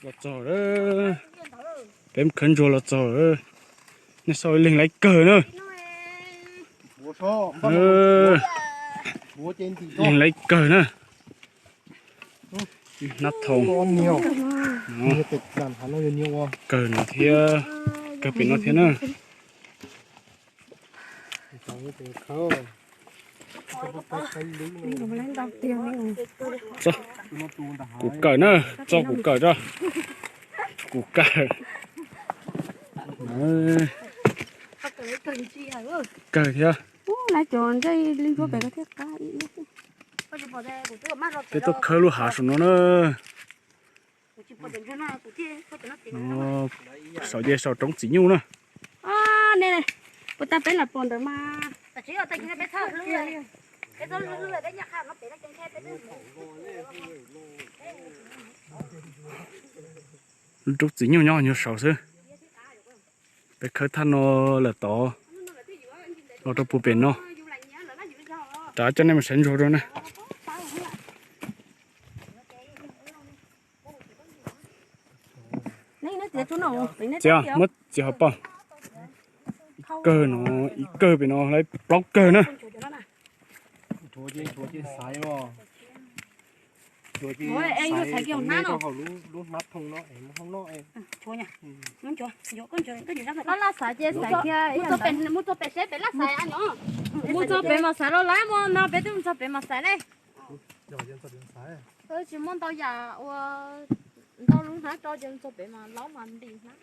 Los txog lawm, peb khawb ntsuag los txog lawm. Nej saib leeg laib kawg na. Leeg laib kawg na. Hnab thoom. Kawg no thiab, kawg pem no thiab na. Kuv kawm na, txo kuv kawm na. Kuv kawm. Kawg thiab. Peb tuaj khawb lub hav saum no na. Saum ces saum roob txiv nyuj na. Puas tas peb lam pom ntawd mas. Lub roob txiv nyuj nyob nyuag saud xwb. Peb khawb thaj no lawm tod los rau puag pem no. Rov coj nej mus saib ntsuag rau na. Txiv, muab txiv hauv paus. Ib kawg no, ib kawg pem no, plaub kawg na. Laj xav ces xav kiag, mus txog pem seb pem laj xav no. Mus txog pem mas xav los lawm, mus no peb twb mus txog pem mas xav ne. Tsis muaj ntau yam ua ntau lub hnab rau ces mus txog pem mas laub mas nti hnab.